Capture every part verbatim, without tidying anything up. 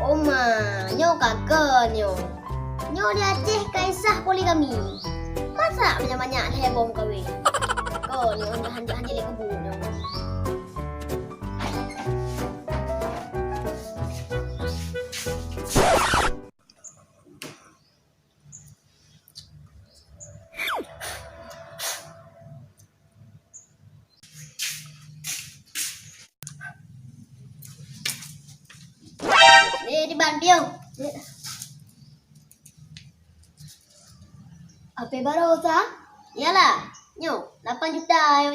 Oma, nyoe ka keu nyoe. Nyoe di Aceh ka isah poligami. Masa banyak-banyak lhèe boh meukawen? Ka keu nyoe hanjeuet-hanjeuet lé kubu nyoe. Eh, di ban piôh. H P baru, Sa? Iyalah. Nyoe, lapan juta.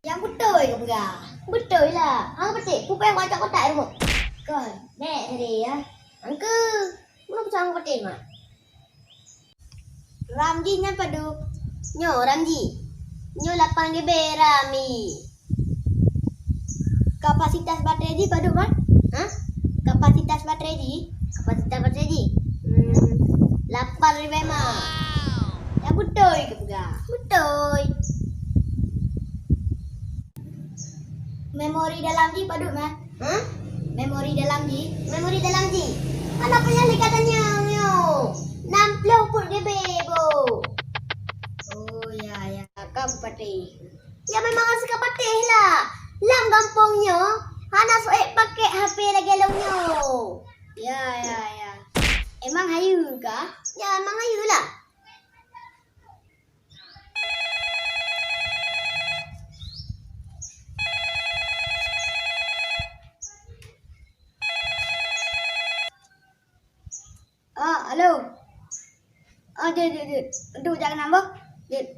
Nyang beutôi kapeugah. Beutôi lah. Hang peuteh, peue payah bacok kotak rumoh? Kon, bèk tadi ya. Angke, meunan peue hang peuteh, Mak? RAM jih nyan padub? Nyoe RAM jih. Nyoe lapan GB RAM jih. Kapasitas baterai jih padub, Mak? Hah? Kapasitas baterai jih? Kapasitas baterai jih? Hmm, lapan ribèe mah. Nyang beutôi kapeugah? Beutôi. Memori dalam jih padub, Mak? Hah? Memori dalam jih? Memori dalam jih? Hana payah lé gata nyang nyoe. Nam ploh peuet GB, Bu. Oh, ya, ya. Ka patéh. Ya, memang hase ka patéh lah. Lam gampông nyoe, hana soe pakèk H P lagèe lôn nyoe. Ya, ya, ya. Emang hayeue kah? Ya, emang hayeue lah. Ah, halo. Ah, jeuet, jeuet, jeuet. Duek jak keunan boh. Jeuet.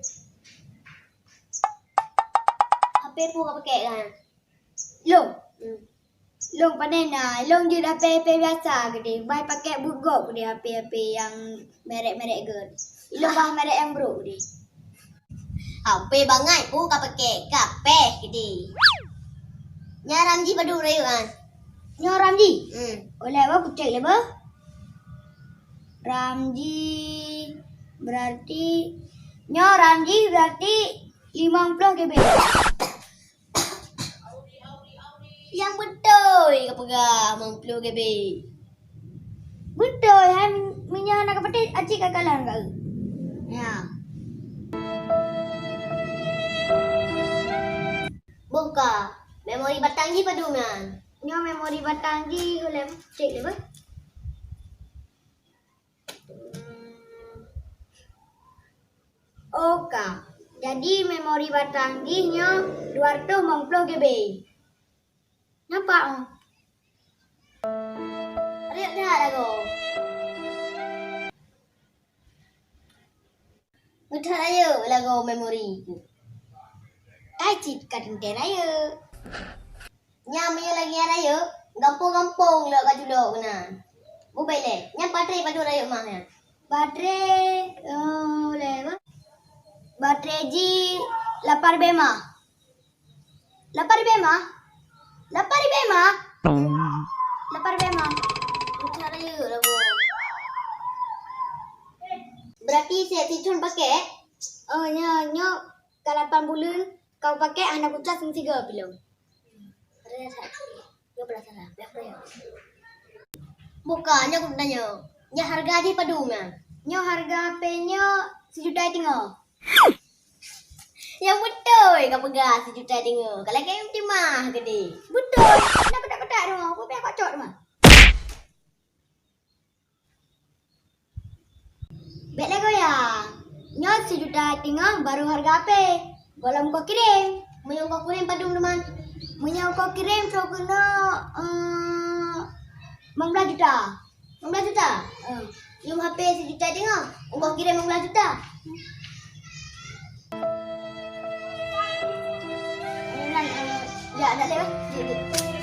H P peue ka pakèk kan? Lôn. Hmm. Lôn pane na, lôn jeuet H P, H P biasa keudéh, bah pakèk buet gob keudéh H P, H P nyang merek-merek gèt. Lôn bah merek nyang brôk keudéh. H P bangai peue ka pakèk, ka péh keudéh. Nyan RAM jih padub rayeuk nyan? Nyoe RAM jih? Hmm. Ulèe bah kucek lé bah. RAM jih berarti, nyoe RAM jih berarti limong ploh GB. Nyang beutôi kapeugah limong ploh GB. Beutôi, hai meunyoe hana kapatéh, aci ka kalah ngon kau. Ya. Boh ka, memori batang jih padum nyan? Nyoe memori batang jih ulèe cek lé beuh. Oke, jadi memori batang jih nyoe dua ratus limong ploh GB. Nampak, oh? Riek that lagoe. Meutat rayeuk lagoe memori. Kai cit ka teuntèe rayeuk. Nyan meunyoe lagèe nyan rayeuk, gampông-gampông lôn ka culok keunan. Mubèk lé, nyan baterai padum rayeuk mah nyan? Baterai, eh, lé mah. Baterai jih lapan ribèe mah. Lapan ribèe mah? Lapan ribèe mah? Lapan ribèe mah. Meutat rayeuk lagoe. Berarti siap sithôn pakèk? Oh, nyoe, nyoe ka lapan buleuen ka pakèk hana kucas meusigoe pih lom. Boh ka, nyoe keuneuk tanyoe. Nyan hareuga jih padum nyan? Nyoe hareuga H P nyoe sijuta teungoh. Nyang beutôi kapeugah sijuta teungoh. Ka lagèe meutimah keudéh. Beutôi. Na peudak-peudak teuma. Peue payah kocok teuma. Bèk lé goyang. Nyoe sijuta teungoh baru hareuga H P. Gohlom keu kirém. Meunyoe keu kirém padum teuma? Meunyoe keu kirém trok keunoe, eh, limong blaih juta. Limong blaih juta? Eh. Nyoe H P sijuta teungoh, ongkoh kirém limong blaih juta. Nyan, eh, jak, jak lé, bah. Jeuet, jeuet.